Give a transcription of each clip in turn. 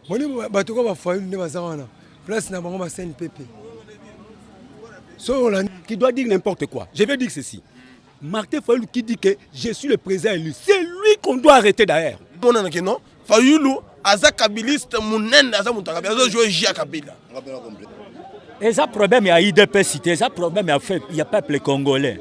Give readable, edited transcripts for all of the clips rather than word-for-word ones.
Moni bato ko bafayulu nde baza wana, place na bango ba CNPP. So olandi. Qui doit dire n'importe quoi. Je vais dire ceci. Martin Fayulu qui dit que je suis le président élu, c'est lui qu'on doit arrêter d'ailleurs. Monana ke non, Fayulu aza kabiliste monene, aza moto ya Kabila, azo jouer jeu ya Kabila. Eza problème ya UDPS te, eza problème ya peuple congolais.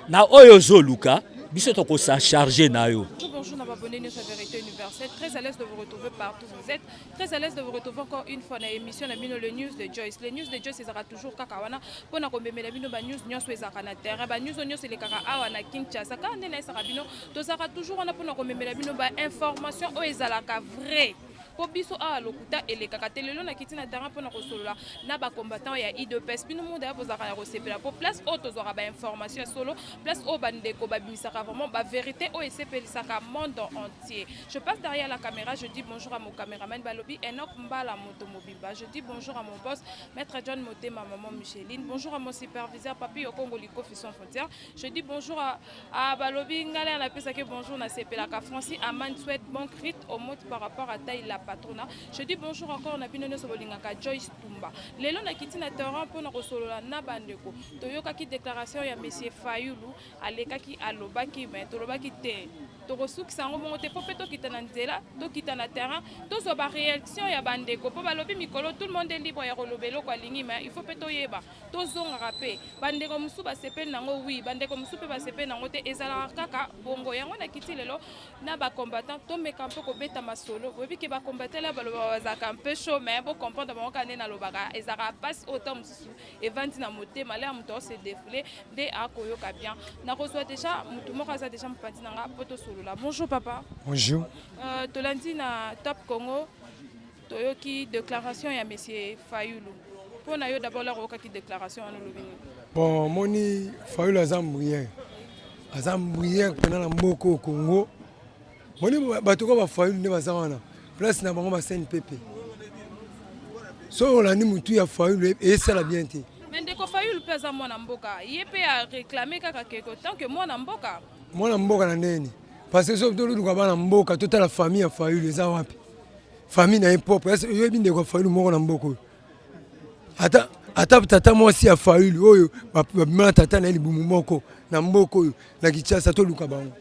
Na oyo ozoluka, biso tokosa charge na yo. Bonjour, bonjour, na abonné News Vérité Universelle. Très à l'aise de vous retrouver partout où vous êtes. Très à l'aise de vous retrouver encore une fois dans l'émission na bino, le News de Joyce. Le News de Joyce ezalaka toujours kaka wana mpona komemela bino ba news nyonso ezalaka na terrain, ba news nyonso elekaka awa na Kinshasa. Kaka nde nayesaka bino, tozalaka toujours wana mpona komemela bino ba information oyo ezalaka vrai, mpo biso awa lokuta elekaka te. Lelo nakiti na terrain mpona kosolola na bacombattant ya UDPS. Bino monde ya bozalaka ya kosepela, mpo place oyo tozwaka bainformation ya solo, place oyo bandeko babimisaka vraiment bavérité oyo esepelisaka monde entier. Je passe derrière la caméra, je dis bonjour à mon caméraman, balobi Enoch Mbala Moto Mobimba. Je dis bonjour à mon boss, maître John Motema, maman Micheline. Bonjour à mon superviseur, Papi Okongo Likofi sans frontière. Je dis bonjour à balobi ngala napesaki bonjour, nasepelaka, Francis Aman souhaite bon crit au mot par rapport à taille la patrona. Je dis bonjour encore na bino nyonso bolingaka Joyce Tumba. Lelo nakiti na terrain mpona kosolola na bandeko. Toyokaki déclaration ya monsieur Fayulu, alekaki, alobaki, mais tolobaki te, tokosukisa yango bongo te, mpo mpe tokita na nzela, tokita na terrain, tozwa baréaction ya bandeko, mpo balobi mikolo tout le monde est libre ya koloba eloko alingi, mais il faut mpe toyeba, tozongaka mpe bandeko mosusu basepeli nango, oui, bandeko mosusu mpe basepeli nango te. Ezalaka kaka bongo. Yango nakiti lelo na bacombattant, tomeka mpe kobeta masolo. Boyebi ke bacombattant la balobaka, bazalaka mpe chaud, mais bocomprendre bango kaka nde nalobaka, ezalaka mpasi oyo ta mosusu evandi na motema lea moto aose défoule nde akoyoka bien. Nakozwa déjà motu moko aza déjà mopanzi na nga mpo tosolola. Bonjour papa. Bonjour. Tolandi na Top Congo, toyoki déclaration ya monsieur Fayulu. Mpo na yo d'abord, laro oyokaki déclaration wana, olobi nini? Bon, moni Fayulu aza moyen, aza moyen mpena na mboka oyo Congo. Moni bato ko bafayulu nde baza wana, place na bango ba CNPP. So olandi motu ya Fayulu, esala bien te. Mais ndeko Fayulu mpe aza mwana mboka, ye mpe aréclame kaka keko tant que mwana mboka. Mwana mboka na ndeni? Parce que soki toluka bana mboka, totala famille ya Fayulu eza wapi, famille na ye propre. Oyebi ndeko ya Fayulu moko na mboka oyo? Ata tata mwasi ya Fayulu oyo babima na tata na ye libumu moko na mboka oyo na Kinshasa, toluka bango.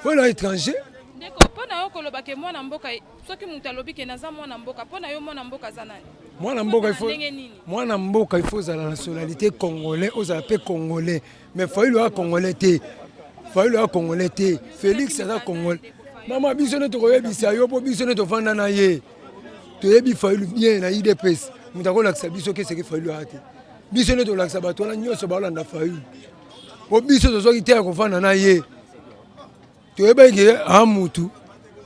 Oyo na étranger. Ndeko, mpo na yo koloba ke mwana mboka, soki moto alobi ke naza mwana mboka, mpo na yo mwana mboka aza nani? Mwana mboka ifo ndenge nini? Mwana mboka, il faut ozala nationalité congolais, ozala mpe congolais. Mais Fayulu aza congolais te, Fayulu aza congolais te, Félix aza congolais. Mama, biso nde tokoyebisa yo, mpo biso nde tovanda na ye, toyebi Fayulu bien na UDPS. Moto akolakisa biso ke seke Fayulu aya te, biso nde tolakisa bato wana nyonso baolanda Fayulu, mpo biso tozwaki te ya kovanda na ye, toyebaki ke a mutu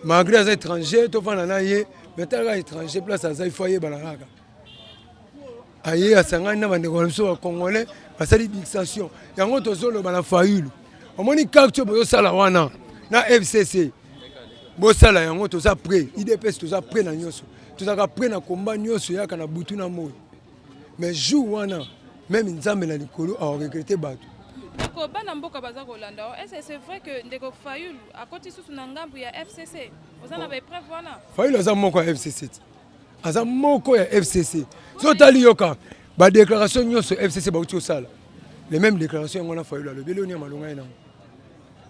malgré aza étranger, tovanda na ye. Mais talaka étranger, place aza, il faut ayebana kaka. Aye asangani na bandeko na biso bacongolais, basali fixation. Yango tozoloba na Fayulu, omoni carte oyo bozosala wana na FCC, bosala yango, toza prêt. UDPS toza prêt na nyonso, tozalaka prêt na komba nyonso eyaka na butu na moi. Mais jour wana même Nzambe na likolo aoregretter bato. Ndeko, bana mboka baza kolanda o, est c'est vrai que ndeko Fayulu akoti susu na ngambu ya FCC? Oza na baepreuve wana? Fayulu aza moko ya FCC ti, aza moko ya FCC. So otali, yoka badéclaration nyonso FCC bauti kosala, les mêmes déclaration yango wana Fayulu alobi. Eloni ya malonga ye nango,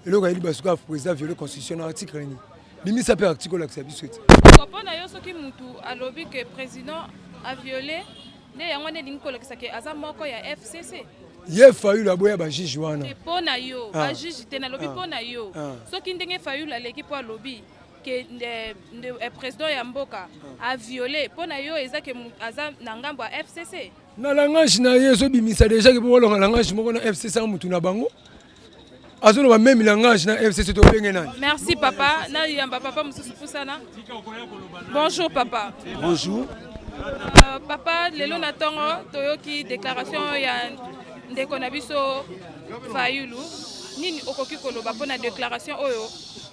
eloko ayeli basuka président viole constitution na article nini? Bimisa mpe article, olakisa biso eti. Ndeko, mpo na yo, soki mutu alobi ke président aviole, nde yango nde elingi kolakisa ke aza moko ya FCC? Ye Fayulu aboya bajuge wana. Mpo na yo, bajuge te, nalobi mpo na yo, soki ndenge Fayulu aleki mpo alobi ke président ya mboka aviole, mpo na yo eza ke aza na ngambo ya FCC? Na langage na ye ezobimisa déjà ke mpo balonga langage moko na FCC, a mutu na bango azoloba même langage na FCC, tobenge nani? Merci papa. Nayamba papa mosusu, pusana. Bonjour papa. Bonjour. Papa, lelo na ntongo toyoki déclaration ya ndeko na biso Fayulu. Nini okoki koloba mpona déclaration oyo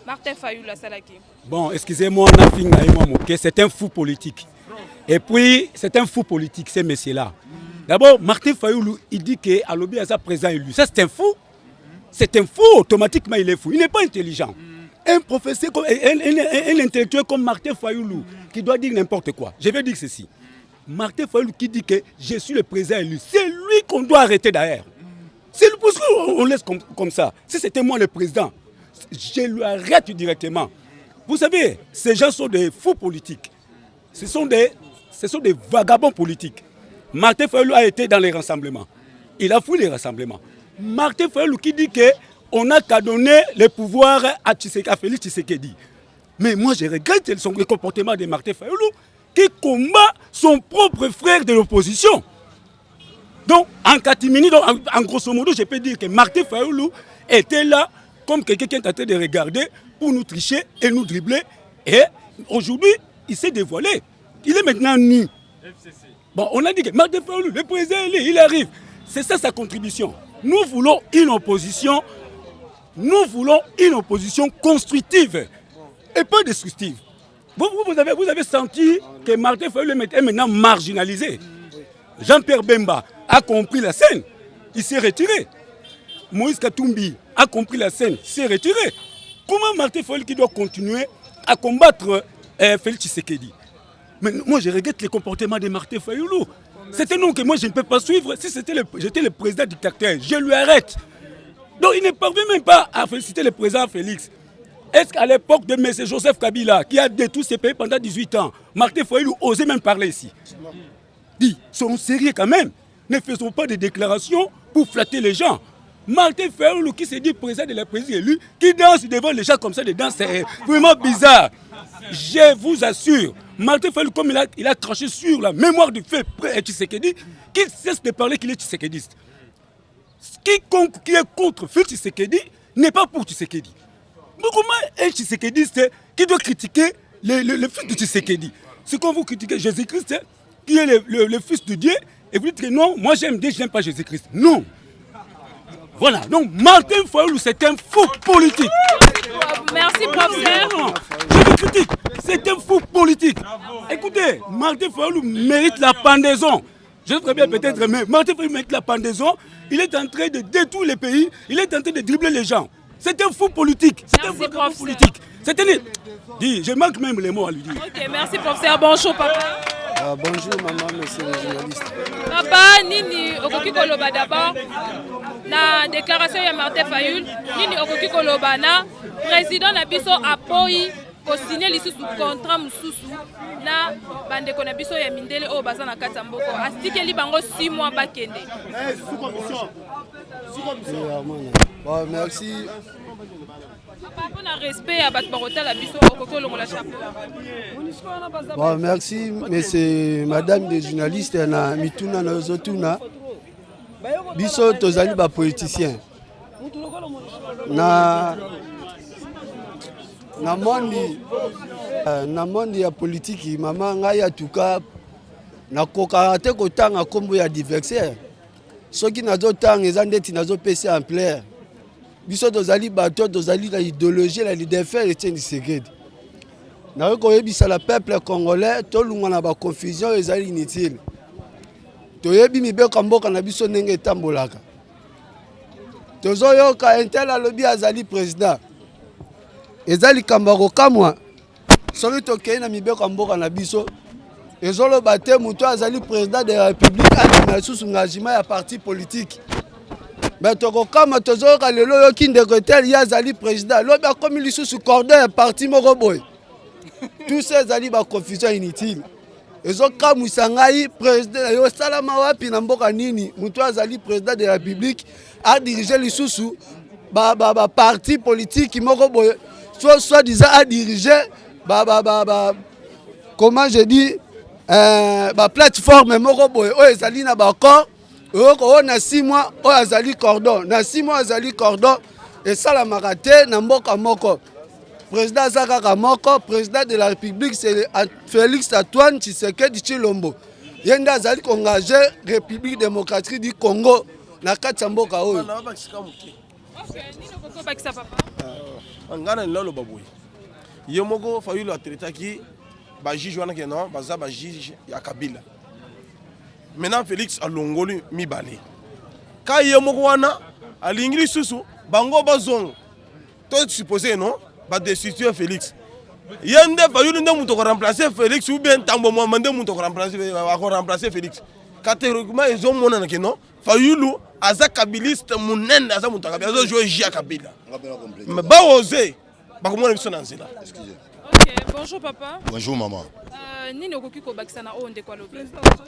Martin Fayulu asalaki? Bon, excusez-moi, nafinga ye mwa moke, c'est un fou politique. Et puis, c'est un fou politique, ces messieurs-là. D'abord, Martin Fayoulou, il dit que alobi aza président élu. Ça, c'est un fou. C'est un fou, automatiquement, il est fou. Il n'est pas intelligent. Un professeur, un intellectuel comme Martin Fayoulou, qui doit dire n'importe quoi. Je vais dire ceci. Martin Fayulu qui dit que je suis le président élu, c'est lui qu'on doit arrêter d'ailleurs. C'est le parce qu'on laisse comme ça. Si c'était moi le président, je lui arrête directement. Vous savez, ces gens sont des fous politiques. Ce sont des vagabonds politiques. Martin Fayulu a été dans les rassemblements. Il a fui les rassemblements. Martin Fayulu qui dit que on n'a qu'à donner le pouvoir à Félix Tshisekedi. Mais moi, je regrette le comportement de Martin Fayulu qui combat son propre frère de l'opposition. Donc, en catimini, donc, en grosso modo, je peux dire que Martin Fayulu était là comme quelqu'un qui est en train de regarder pour nous tricher et nous dribbler. Et aujourd'hui, il s'est dévoilé. Il est maintenant nu. Bon, on a dit que Martin Fayulu, le président élu, il arrive. C'est ça sa contribution. Nous voulons une opposition. Nous voulons une opposition constructive et pas destructive. Vous avez senti que Martin Fayulu est maintenant marginalisé. Jean-Pierre Bemba a compris la scène. Il s'est retiré. Moïse Katumbi a compris la scène, s'est retiré. Comment Martin Fayulu qui doit continuer à combattre Félix Tshisekedi? Mais moi, je regrette le comportement de Martin Fayulu. C'est un nom que moi, je ne peux pas suivre. Si j'étais le président dictateur, je lui arrête. Donc, il ne parvient même pas à féliciter le président Félix. Est-ce qu'à l'époque de M. Joseph Kabila, qui a détruit ce pays pendant 18 ans, Martin Fayulu osait même parler ici? Dis, soyons sérieux quand même. Ne faisons pas des déclarations pour flatter les gens. Martin Fayulu qui se dit président de la présidence élu, qui danse devant les gens comme ça, des danses, c'est vraiment bizarre. Je vous assure, Martin Fayulu, comme il a craché sur la mémoire du feu Tshisekedi, qu'il cesse de parler qu'il est tshisekediste. Quiconque qui est contre Félix Tshisekedi n'est pas pour Tshisekedi. Mais comment un tshisekediste qui doit critiquer le fils de Tshisekedi? C'est quand vous critiquez Jésus-Christ, hein, qui est le fils de Dieu, et vous dites que non, moi j'aime Dieu, je n'aime pas Jésus-Christ. Non. Voilà, donc Martin Fayulu, c'est un fou politique. Merci, professeur. Non, non, je le critique. C'est un fou politique. Écoutez, Martin Fayulu mérite la pendaison. Je sais très bien peut-être, mais Martin Fayulu mérite la pendaison. Il est en train de détruire les pays. Il est en train de dribbler les gens. C'est un fou politique. C'est un Merci, vagabond professeur. politique. C'est un. Dis, je manque même les mots à lui dire. Ok, merci, professeur. Bonjour, papa. Ah, bonjour maman, monsieur le journaliste. Papa, nini okoki koloba d'abord na déclaration ya Martin Fayulu? Nini okoki koloba na président na biso apoyi kosigner lisusu contrat mosusu na bandeko na biso ya mindele oyo baza na kati ya mboka? Atikeli bango 6 mois bakende. Bon, merci. Papa, mpona respect ya bato bakotala biso, okoki olongola chapeau. Bon, merci, monsieur, madame des journalistes, na mituna na ozotuna. Biso tozali ba politicien. Na monde ya politiki, mama, ngai atuka nakokaka te kotanga nkombo ya adversaire. Soki nazotanga, eza ndeti nazopesa ampleur. Biso tozali bato tozali na idéologie na leader frère Etienne Tshisekedi. Nakoki koyebisa la peuple congolais, tolongwa na baconfusion oyo ezali inutile. Toyebi mibeko ya mboka na biso ndenge etambolaka. Tozoyoka un tel alobi azali président, eza likambo ya kokamwa. Soki tokei na mibeko ya mboka na biso, ezoloba te moto azali président de la République andima lisusu engagement ya parti politique. Me tokokama, tozoyoka lelo, oyoki ndeko tel, ye azali président, lobi akomi lisusu coordon ya parti moko boye. Tout ça ezali baconfusion inutile. Ezokamwisa ngai, président yo osalama wapi, na mboka nini moto azali président de la République adirige lisusu baparti politique moko boye, so soi-disant adirige ba, comment je dis, baplateforme moko boye oyo ezali na baaccord? Oyoka oyo na 6 mois oyo azali coordon, na 6 mois azali coordon. Esalamaka te na mboka moko. Président aza kaka moko, président de la République, c'est Félix Antoine Tshisekedi Tshilombo. Ye nde azali koengage République démocratique du Congo na kati ya mboka oyo. Nabakisika moke. Ok, nini okoki obakisa, papa? Ngai na naloba boye, ye moko Fayulu atraitaki bajuge wana ke non, baza bajuge ya Kabila. Maintenant Félix alongoli mibale ka ye moko wana, alingi lisusu bango bazonga. To suppose non, badestitue Félix. Ye nde Fayulu nde moto akoremplace Félix ou bien Ntambwe Mwamba nde moto akoremplace Félix? Catégoriquement, ezomonana ke non, Fayulu aza kabiliste monene, aza moto ya Kabila, azojoue jeu ya Kabila. Mais baose bakomona biso na nzela. Ok, bonjour papa. Bonjour maman. Nini okoki kobakisa na oyo ndeko alobi?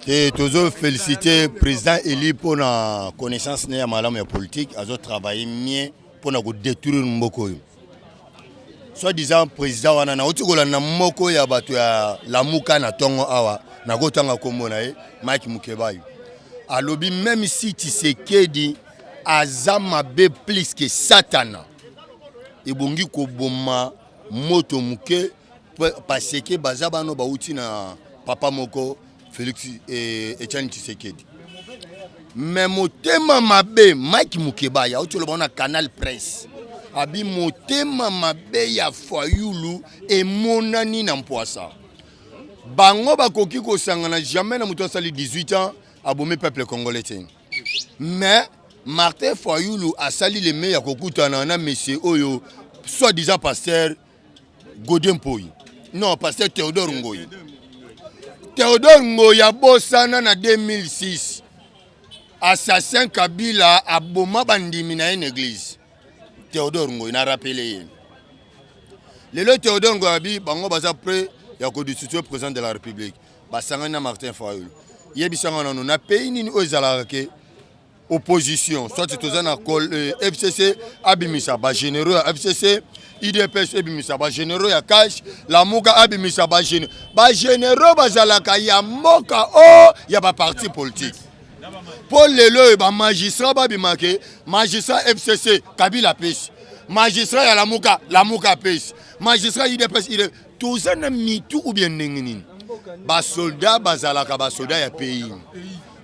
Te, tozofélicité président élu mpona connaissance ne ya malamu ya politique. Azotravaille bien mpona kodétruire mboka oyo. Soit disant président wana, nauti kolanda moko ya bato ya Lamuka na ntongo awa, nakotanga nkombo na ye, Mike Mukebayi, alobi même si Tshisekedi aza mabe plus que Satana, ebongi koboma moto moke, parce que baza bano bauti na papa moko, Félix Etienne Tshisekedi. Mais motema mabe, Mike Mukebayi auti oloba na Canal Presse, abi motema mabe ya Fayulu emonani na mpwasa. Bango bakoki kosangana jamais na moto asali 18 ans, abomi peuple congolais te. Mais Martin Fayulu asali le ya kokutana na monsieur oyo, soit disant pasteur Godé Mpoyi, non, pasteur Théodore Ngoyi. Théodore Ngoyi abosana na 2006, assassin Kabila aboma bandimi na ye na église. Théodore Ngoyi na rappele ye lelo. Théodore Ngoyi abi bango baza prêt ya kodestituer président de la République. Basangani na Martin Fayulu. Yebisanga nano, na pays nini oyo ezalaka ke opposition, soit toza na FCC abimisa bagénéraux ya FCC, UDPS ebimisa bagénéraux ya CACH, Lamuka abimisa bagénéraux? Bagénéraux bazalaka ya mboka o ya baparti politique. Mpo lelo oyo bamagistrat babimake, magistrat FCC, Kabila apesi, magistrat ya Lamuka, Lamuka apesi, magistrat UDPS, UDPS. Toza na mitu ou bien ndenge nini? Basoldat bazalaka basoldat ya pays,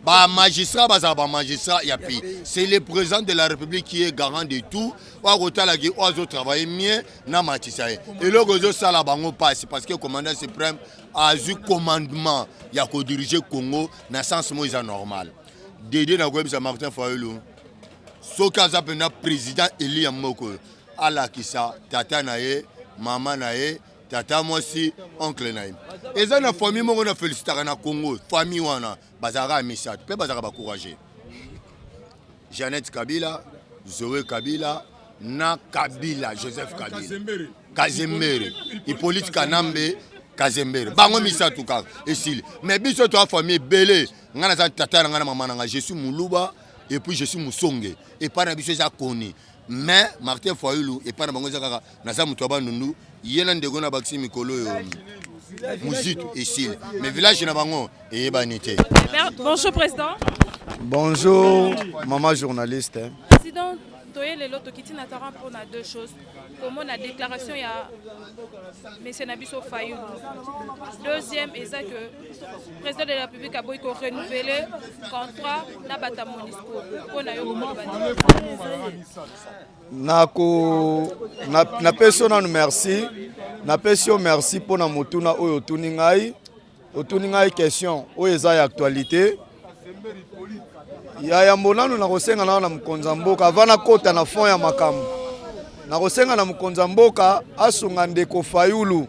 bamagistrat bazala bamagistrat ya pays. C'est le président de la République qui est garant de tout. Oyo akotalaki oyo azotravaille mieux na matisa ye. Eloko ezosala bango mpasi, parce que commandant suprême azwi commandement ya kodirige Congo na sens moko eza normal. Dede, nakoyebisa Martin Fayulu, soki aza mpenza président élu ya mboka oyo, alakisa tata na ye, mama na ye, tata mwasi, oncle na ye. Eza na famille moko na félicitaka na Congo. Famille wana bazalaka ya misato mpe bazalaka bacourage: Jeannette Kabila, Zoe Kabila na Kabila, Joseph Kabila Kazembere, Hippolyte Kanambe Kazembere. Bango misato kaka, esili. Mais biso toa famille ebele. Ngai naza tata na ngai na mama na ngai, je suis Moluba et puis je suis Mosonge. Epai na biso eza koni. Mais Martin Fayulu, epai na bango eza kaka naza moto ya Bandundu, ye na ndeko na bakisi mikolo oyo Muzitu, esili. Mais village na bango eyebani te. Bonjour président. Bonjour maman journaliste. Président, toye lelo, tokiti na terrain mpona deux choses: komona déclaration ya monsieur na biso Fayulu, deuxième eza que président de la République aboyi korenouveler contrat na bato ya MONUSCO. Mpo na yo, kokoloba nini? Nako napesi yo nanu merci, napesi yo merci mpona motuna oyo otuni ngai. Otuni ngai question oyo eza ya actualité. Ya yambo nanu, nakosenga nano na mokonzi ya mboka, avant nakota na fond ya makambo, nakosenga na mokonzi ya mboka asunga ndeko Fayulu.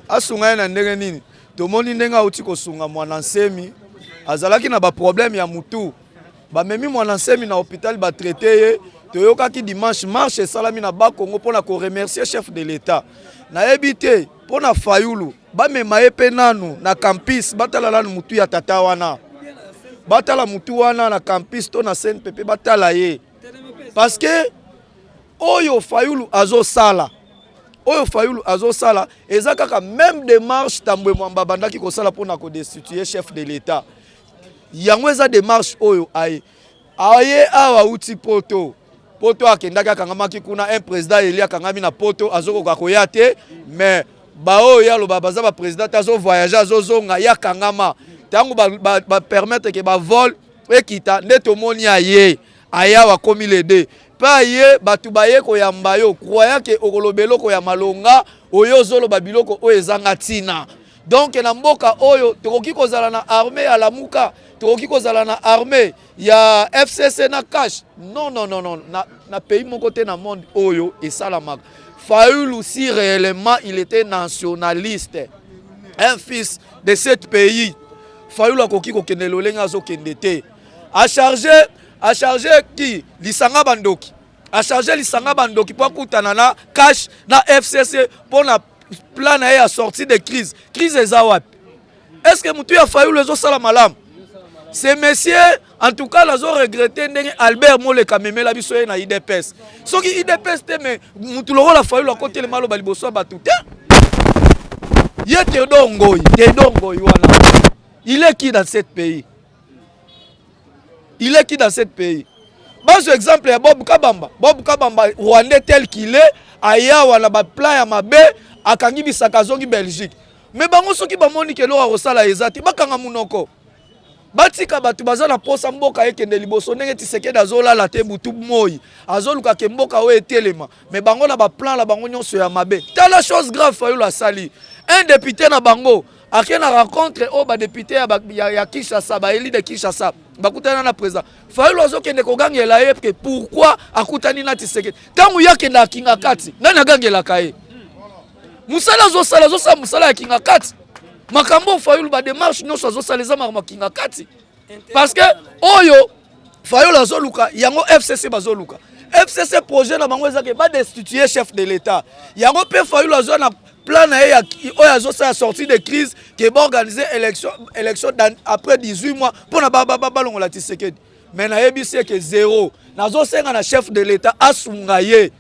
Asunga ye na ndenge nini? Tomoni ndenge auti kosunga Mwana Nsemi, azalaki na baproblème ya mutu, bamemi Mwana Nsemi na hôpital, batraite ye. Toyokaki dimanche marche esalami na Bakongo mpona koremercier chef de l'État. Nayebi te mpo na Fayulu, bamema ye mpe nanu na campus, batala nanu mutu ya tata wana, batala mutu wana na campus to na CNPP, batala ye, parce que oyo Fayulu azosala, oyo Fayulu azosala eza kaka même démarche Tambwe Mwamba abandaki kosala mpona kodestituer chef de l'État. Yango eza démarche oyo aye aye awa auti Poto. Poto akendaki, akangamaki kuna. Un président élu akangami na Poto, azokoka koya te. Mais baoyo ye aloba baza baprésident te, azovoyage, azozonga, ye akangama. Ntango bapermettre ke bavol ekita nde tomoni aye ayawa, akomi le deux mpe aye. Bato baye koyamba yo, croyant ke okoloba eloko ya malonga, oyo ozoloba biloko oyo ezanga ntina. Donc na mboka oyo tokoki kozala na armée ya Lamuka, tokoki kozala na armée ya FCC na CACH? Non, non, non, non. Na pays moko te na monde oyo esalamaka. Fayulu si réellement il était nationaliste, un fils de cet pays, Fayulu akoki kokende lolenge azokende te. A chargé, a chargé qui? Lisanga bandoki. A chargé lisanga bandoki po akutana na cash na FCC mpo na plan na ye ya sortie de crise. Crise eza wapi? Est-ce que mutu ya Fayulu ezosala malamu? Ce monsieur, en tout cas, nazo regretter ndenge Albert Moleka memela biso ye na UDPS. Soki UDPS te mais mutu lokola Fayulu akotelema aloba liboso ya bato te. Ye Théodore Ngoyi, Théodore Ngoyi wana. Il est qui dans ce pays? Il est qui dans ce pays? Bazo exemple ya Bob Kabamba. Bob Kabamba, Rwandais tel qu'il est, ayawa na ba plan ya mabe, akangi bisaka azongi Belgique. Mais bango soki bamoni ke eloko ya kosala eza te, bakanga munoko. Batika bato baza na posa mboka ekende liboso ndenge Tshisekedi azolala te butu moi, azoluka ke mboka oyo etelema. Mais bango na ba plan na bango nyonso ya mabe. Tala chose grave Fayulu asali. Un député na bango ake na rencontre oyo ba député ya, ya, ya Kinshasa, ba élu de Kinshasa, bakutana na président. Fayulu azokende kogangela ye ke pourquoi akutani na Tshisekedi. Tango ye akendaka Kingakati, nani agangelaka ye? Musala azosala, azosala musala ya Kingakati. Makambo Fayulu ba démarche nyonso azosala eza makambo ya Kingakati. Parce que oyo Fayulu azoluka yango FCC bazoluka. FCC projet na bango eza ke ba destituer chef de l'État. Yango pe Fayulu azwa na plan na ye ya oyo azosala sortie de crise ke ba organiser élection, élection dans, après 18 mois mpona balongola Tshisekedi. Mais nayebisi ye ke zéro. Nazosenga na chef de l'État asunga ye.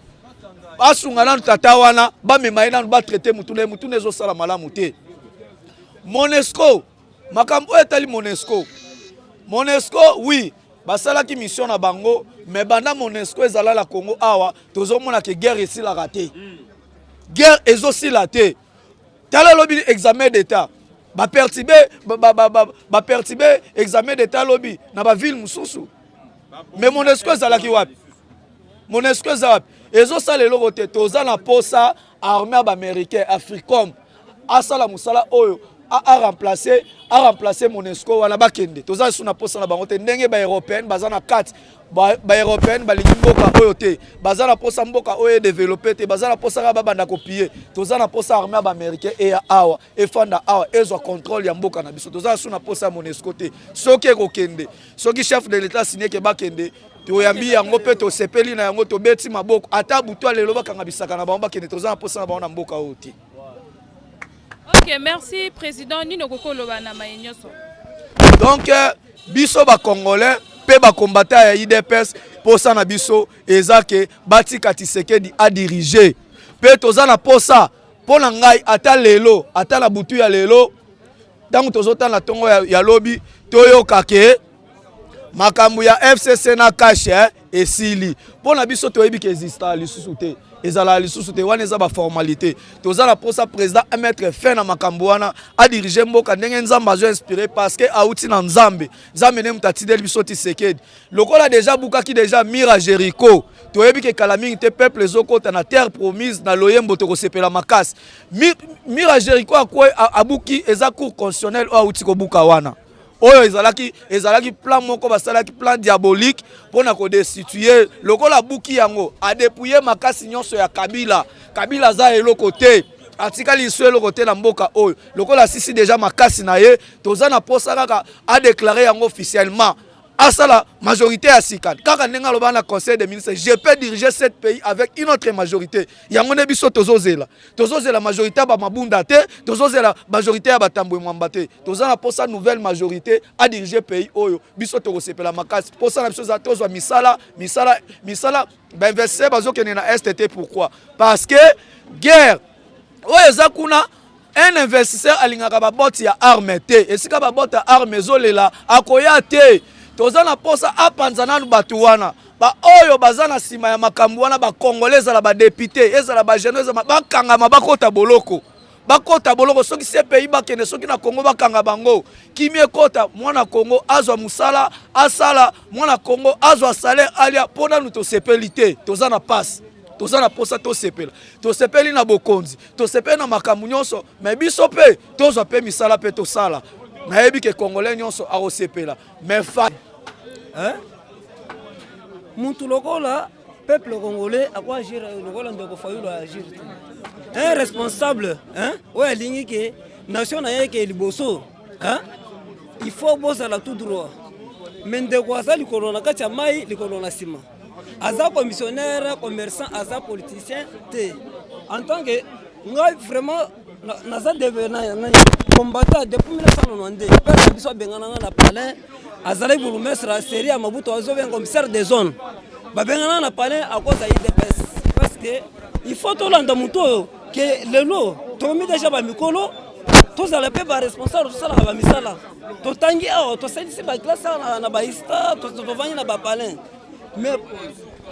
Asunga nanu tata wana, bamema ye nanu batraite mutu na ye, mutu na ezosala malamu te. Monusco, makambo oyo etali Monusco. Monusco, oui, basalaki mission na bango, mais banda Monusco ezala na Congo awa, tozomona ke guerre esilaka te. Guerre ezosila te. Tala lobi examen d'état. Ba perturber, ba, ba, ba, ba, ba perturber examen d'état lobi na ba ville mosusu. Mais Monusco ezalaki wapi? Monusco eza wapi? Ezosala eloko te. Toza na posa armée ya ba américain Africom asala mosala oyo a remplacer, a remplacer Monusco wana bakende. Toza lisusu na posa na bango te. Ndenge ba européenne baza na kati, ba européenne balingi mboka oyo te. Baza na posa mboka oyo e développer te. Baza na posa kaka babanda ko piller. Toza na posa armée ya ba américain e ya awa, efanda awa, ezwa contrôle ya mboka na biso. Toza lisusu na posa ya Monusco te. Soki ekokende, soki chef de l'État signé ke bakende, toyambi yango mpe tosepeli na yango, tobeti maboko. Ata butu ya lelo bakanga bisaka na bango bakende, toza na posa na bango na mboka oyo te. Ok, merci président. Nino kokoloba na maye nyonso. Donc biso ba congolais pe ba combattant ya UDPS, posa na biso eza ke batika Tshisekedi a diriger. Pe toza na posa mpo na ngai ata lelo, ata na butu ya lelo, ntango tozotala ntongo ya lobi, toyoka ke makambo ya FCC na cash, esili. Mpo na biso toyebi ke existaka lisusu te, ezalaka lisusu te, wana eza ba formalité. Toza na posa président amettre fin na makambo wana, adirige mboka ndenge Nzambe azo inspiré, parce que auti na Nzambe. Nzambe nde moto atindeli biso Tshisekedi. Lokola déjà bukaki déjà mur ya Jéricho, toyebi ke kala mingi te peuple ezokota na terre promise na loyembo tokosepela makasi. Mur ya Jéricho abuki eza cour constitutionnelle oyo auti kobuka wana. Oyo ezalaki plan moko basalaki, plan diabolique mpona kodestituer. Lokola abuki yango, adépouiller makasi nyonso ya Kabila. Kabila aza eloko te, atikali liso eloko te na mboka oyo. Lokola asisi déjà makasi na ye, toza na posa kaka adéclare yango officiellement, asala majorité ya sika kaka ndenge aloba na conseil des ministres: je peux diriger cet pays avec une autre majorité. Yango nde biso tozozela. Tozozela majorité ya bamabunda te, tozozela majorité ya batambwe mwamba te. Toza na posa nouvelle majorité adirige pays oyo, biso tokosepela makasi. Posa na biso eza tozwa misala, misala, misala. Bainvestisseur bazokende na est te. Pourquoi? Parce que guerre oyo eza kuna, un investisseur alingaka babote ya arme te. Esika babote ya arme ezolela, akoya te. Toza na posa apanza nanu bato wana, baoyo baza na nsima ya makambo wana, bakongole, ezala badéputé, ezala bajeune, ezala bakangama, bakota boloko, bakota boloko. Soki CPI bakende, soki na Congo bakanga bango, kimi ekota, mwana Congo azwa mosala asala, mwana Congo azwa salaire alia. Mpo nanu tosepeli te, toza na pasi, toza na posa tosepela. Tosepeli na bokonzi, tosepeli na makambo nyonso, me biso mpe tozwa mpe misala mpe tosala. Nayebi ke congolais nyonso akosepela, mais fa Hein? Mutu lokola Peuple congolais ako agir lokola ndeko Fayulu agir te. Un responsable hein, oyo alingi ke nation na ye ke liboso hein, il faut bozala tout droit. Mais ndeko aza likolo na kati ya mai, likolo na nsima. Aza commissionnaire, commerçant, aza politicien te. En tant que ngai vraiment naza combattant depuis 1992 père na biso abengana nga na palais azalaki bourgmestre ya série ya Mabutu azobenga commissaire des zones babengana na palais à cause ya UDPS parce que il faut tolanda motu oyo ke lelo tokomi deja bamikolo tozala mpe baresponsable tosalaka bamisala totangi awa tosalisi baklasse awa na baista tovandi na bapalin mais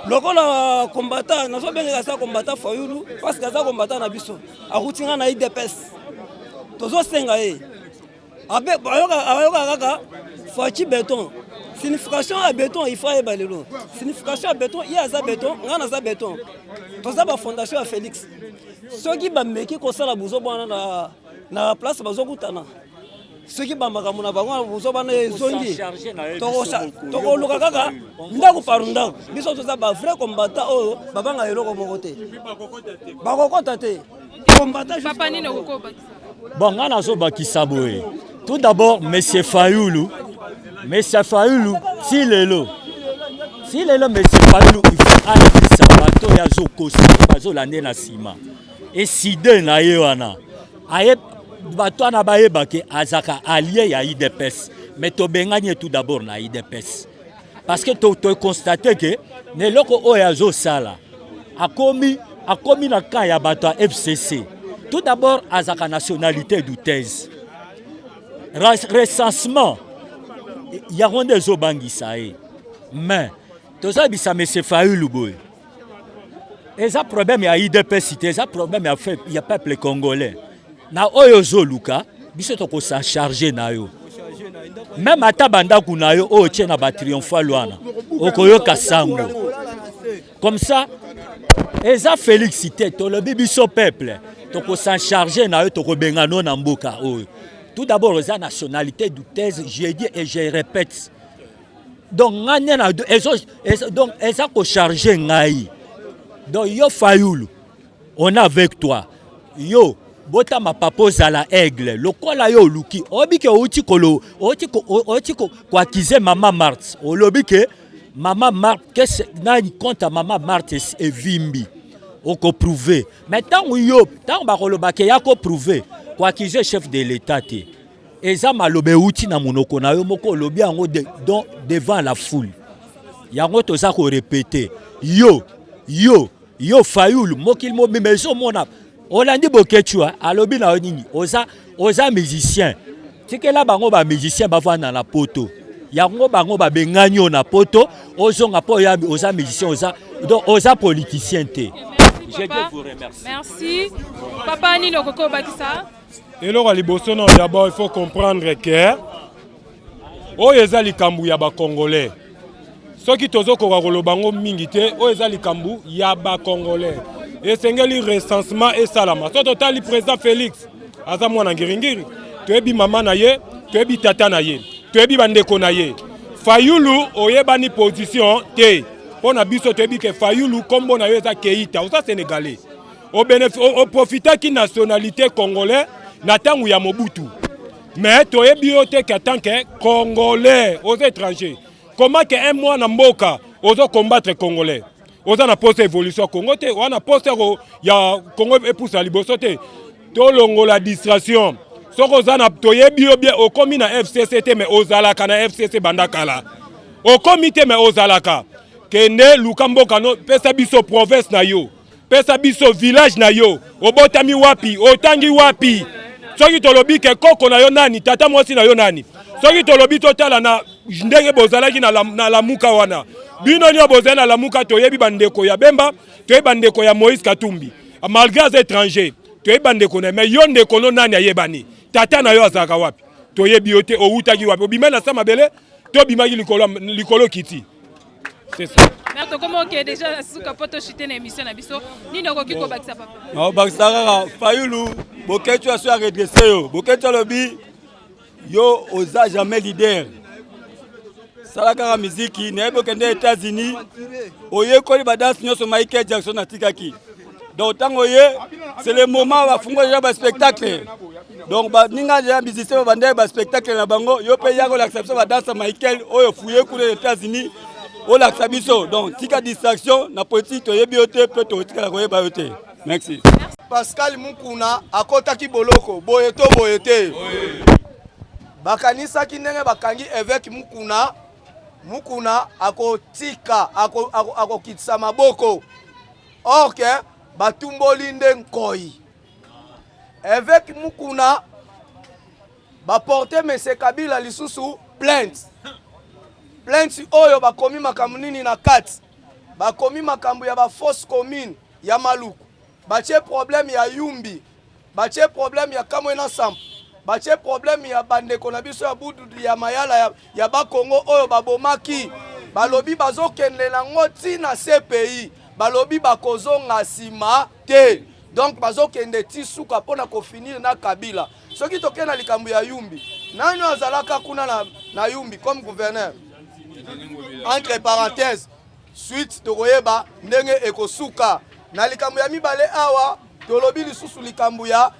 lokola combattant nazobengeka sa combattant Fayulu parce que aza combattant na biso akuti nga na UDPS tozosenga ye ayoka kaka Fatshi béton signification ya béton il faut ayeba lelo signification ya béton ye aza béton ngai naza béton toza bafondation ya Félix soki bameki kosala buzoba wana na, na place bazokutana soki bamakambo na bango buzoba wana ezongi tokoluka kaka ndako par ndako biso toza bavrai combattant oyo babanga eloko moko te bakokota te combattant. Papa, nini okokobakisa? Bon, nga nazobakisa boye. Tout d'abord, monsieur Fayulu, monsieur Fayulu, ti lelo, ti lelo monsieur Fayulu, il faut ayebisa bato oyo azokosa bazolande na nsima eside na ye wana aye bato wana bayeba ke azalaka allié ya UDPS, mais tobengani ye tout d'abord na UDPS parce que toconstate ke na eloko oyo azosala akomi na camp ya bato ya FCC. Tout d'abord, azalaka nationalité douteuse, recensement yango nde ezobangisa ye. Mais tozayebisa monsieur Fayulu boye, eza problème ya UDPS te, eza problème ya peuple congolais. Na oyo ozoluka, biso tokosa charge na yo, même ata bandako na yo oyo otie na batriomphale wana, okoyoka sango comme ça. Eza Félix te, tolobi biso peuple tokosan charge na yo, tokobengana na mboka oyo. Tout d'abord, eza nationalité douteuse, je dis et je répète. Donc ngai nde na donc eza kocharge ngai. Donc yo Fayulu, on est avec toi. Yo botama papa, ozala aigle lokola yo oluki. Oyebi ke outi kolo outi koaccuser mama Marthe, olobi ke mama Marthe kese nani compte ya mama Marthe evimbi, okoprouver. Mais ntango yo, ntango bakoloba ke ya koprouver, koaccuser chef de l'état te, eza maloba euti na monoko na yo moko, olobi yango donc devant la foule. Yango toza korépéter yo, yo, yo Fayulu, mokili mobimba ezomona. Olandi Boketshu alobi na yo nini? Oza musicien, tikela bango bamusicien bavanda na poto. Yango bango babengani yo na poto, ozonga mpo oza musicien, oza donc oza politicien te. Je vous remercie. Merci papa. Nini okoki obakisa? Eloko ya liboso na d'abord, il faut comprendre ke oyo eza likambo ya bacongolais. Soki tozokoka koloba yango mingi te, oyo eza likambo ya bacongolais, esengeli recensement esalama. So totali président Félix, aza mwana Ngiringiri, toyebi mama na ye, toyebi tata na ye, toyebi bandeko na ye. Fayulu, oyebani position te. Mpo na biso toyebi ke Fayulu, nkombo na yo eza Keita, oza Sénégalais, oprofitaki nationalité congolais na ntango ya Mobutu, mais toyebi yo te ke tant que congolais, oza étranger. Comment ke un mwana mboka ozo combattre congolais? Oza na poste évolution ya Congo te, oza na poste ya Congo epusa liboso te. Tolongola distraction. Soki oza na, toyebi yo bien, okomi na FCC te, mais ozalaka na FCC banda kala. Okomi te, mais ozalaka. Kende luka mboka no, pesa biso province na yo, pesa biso village na yo, obotami wapi, otangi wapi. Soki tolobi ke koko na yo nani, tata mwasi na yo nani, soki tolobi totala na ndenge bozalaki na Lamuka wana, bino nyonso bozali na Lamuka, toyebi bandeko ya Bemba, toyebi bandeko ya Moïse Katumbi, malgré aza étranger, toyebi bandeko na ye. Mais yo, ndeko no nani ayebani? Tata na yo azalaka wapi? Toyebi yo te. Owutaki wapi? Obimai na sa mabele to obimaki likolo, likolo kiti? C'est ça. Mais tokomi oke déjà na suka mpo toshite na émission na biso. Nini okoki kobakisa, papa? Naobakisa kaka, Fayulu, Boketshu aso aredresse yo. Boketshu alobi yo oza jamais leader. Sala kaka miziki, nayebi okende États-Unis, oyekoli ba danse nyonso Michael Jackson atikaki. Donc ntango ye, c'est le moment bafungola deja ba spectacle. Donc baninga deja musicien babandaki ba spectacle na bango, yo mpe yaka olakisa biso ba danse ya Michael oyo fuye kuna na États-Unis, olakisa biso. Donc tika distraction na politique, toyebi yo te mpe tokotikala koyeba yo te. Merci. Pascal Mukuna akotaki boloko boye to boye te. Bakanisaki ndenge bakangi évêque Mukuna, Mukuna akotika akokitisa maboko. Or que batumboli nde nkoi. Évêque Mukuna baporte Monsieur Kabila lisusu plainte. Plainte oyo bakomi makambo nini na kati? Bakomi makambo ya ba fosse commune ya Maluku. Batie problème ya Yumbi, batie problème ya Kamwena Nsampu, batie problème ya bandeko na biso ya Bududu ya Mayala ya Bakongo oyo babomaki. Balobi bazokende nango ti na CPI, balobi bakozonga nsima te. Donc bazokende ti suka mpona kofinir na Kabila. Soki tokende na likambo ya Yumbi, nani azalaka kuna na Yumbi comme gouverneur? Entre parenthèses, suite tokoyeba ndenge ekosuka. Na likambo ya mibale awa tolobi lisusu likambo ya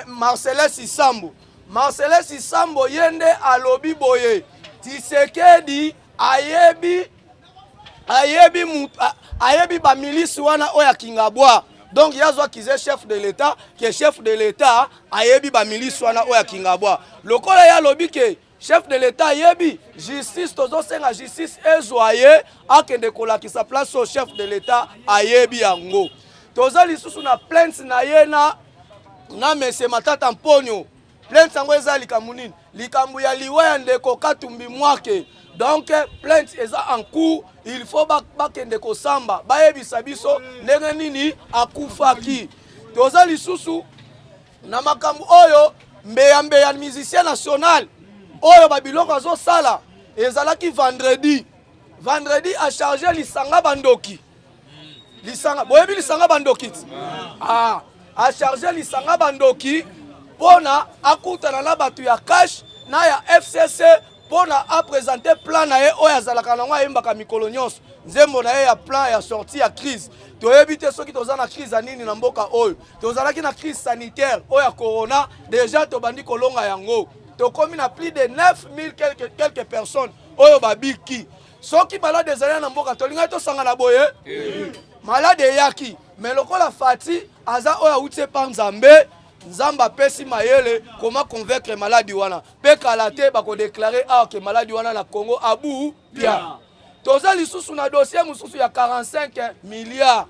Marcellin Sisambo. Marcellin Sisambo ye nde alobi boye, Tshisekedi ayebi bamilisi wana oyo akingabwa. Donc ye azwa accuse chef de l'État ke chef de l'État ayebi bamilisi wana oyo akingabwa. Lokola ye alobi ke chef de l'État ayebi, justice tozosenga justice ezwa ye akende kolakisa place oyo chef de l'État ayebi yango. Toza lisusu na plainte na ye na monsieur Matata Mponyo. Plainte yango eza likambo nini? Likambo ya liwa ya ndeko Katumbi Mwake. Donc plainte eza en cours, il faut bakende kosamba, bayebisa biso ndenge nini akufaki. Toza lisusu na makambo oyo mbeya mbeya musicien national oyo babiloko azosala. Ezalaki vendredi, vendredi acharge lisanga bandoki, lisanga boyebi lisanga bandoki ti acharge lisanga bandoki mpona akutana na bato ya cash na ya FCC mpona aprésente plan na ye oyo azalaka nango, ayembaka mikolo nyonso nzembo na ye ya plan ya sortie ya crise. Toyebi te soki toza na crise ya nini na mboka oyo. Tozalaki na crise sanitaire oyo ya corona, déjà tobandi kolonga yango, tokomi na plus de 9000 quelques personnes oyo babiki. Soki malade ezali na mboka, tolingaki tosangana boye? Malade eyaki, mais lokola Fati aza oyo awuti epa Nzambe, Nzambe apesi mayele koma convaincre maladi wana, mpe kala te bakodéclarer awa ke maladi wana na Congo abu pia. Toza lisusu na dossier mosusu ya 45 milliards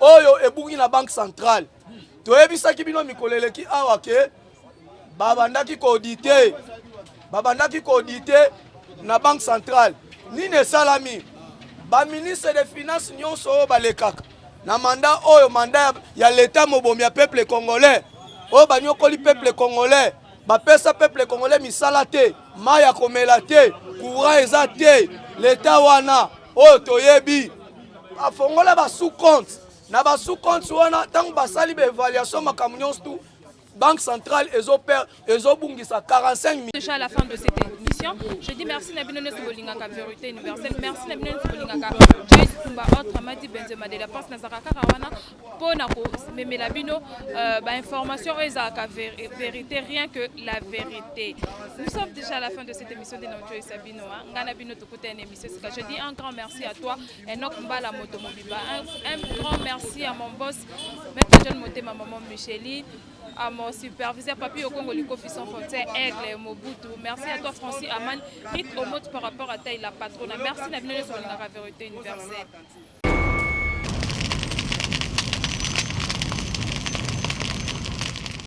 oyo ebungi na Banque centrale. Toyebisaki bino mikolo eleki awa ke babandaki koauditer na Banque centrale. Nini esalami? Baministre de finance nyonso oyo balekaka na mandat oyo, mandat ya leta mobomi ya peuple congolais, oyo banyokoli peuple congolais, bapesa peuple congolais misala te, mai ya komela te, courant eza te, leta wana oyo toyebi, bafongola basous-compte. Na basous-compte wana, ntango basali baévaluation, makambo nyonso tu, Banque centrale ezobungisa 45. Déjà à la fin de cette émission, je dis merci na bino nyonso bolingaka Vérité universelle, merci na bino nyonso bolingaka Joyce Tumba, autrement dit Benzema de la Pense. Nazalaka kaka wana mpona komemela bino bainformation oyo ezalaka vérité, rien que la vérité. Nous sommes déjà à la fin de cette émission de notre Joyce Abino. Ngai na bino tokuta une émission sika. Je dis un grand merci à toi, Enoch Mbala Moto Mobiba, un grand merci à mon boss, Maître John Motema, maman Micheline, à mon superviseur Papi Okongo Likofi sans frontières, Aigle Mobutu. Merci à toi Francis Aman, Rick Omot par rapport à taille la patronne. Merci na bino sur la vérité universelle.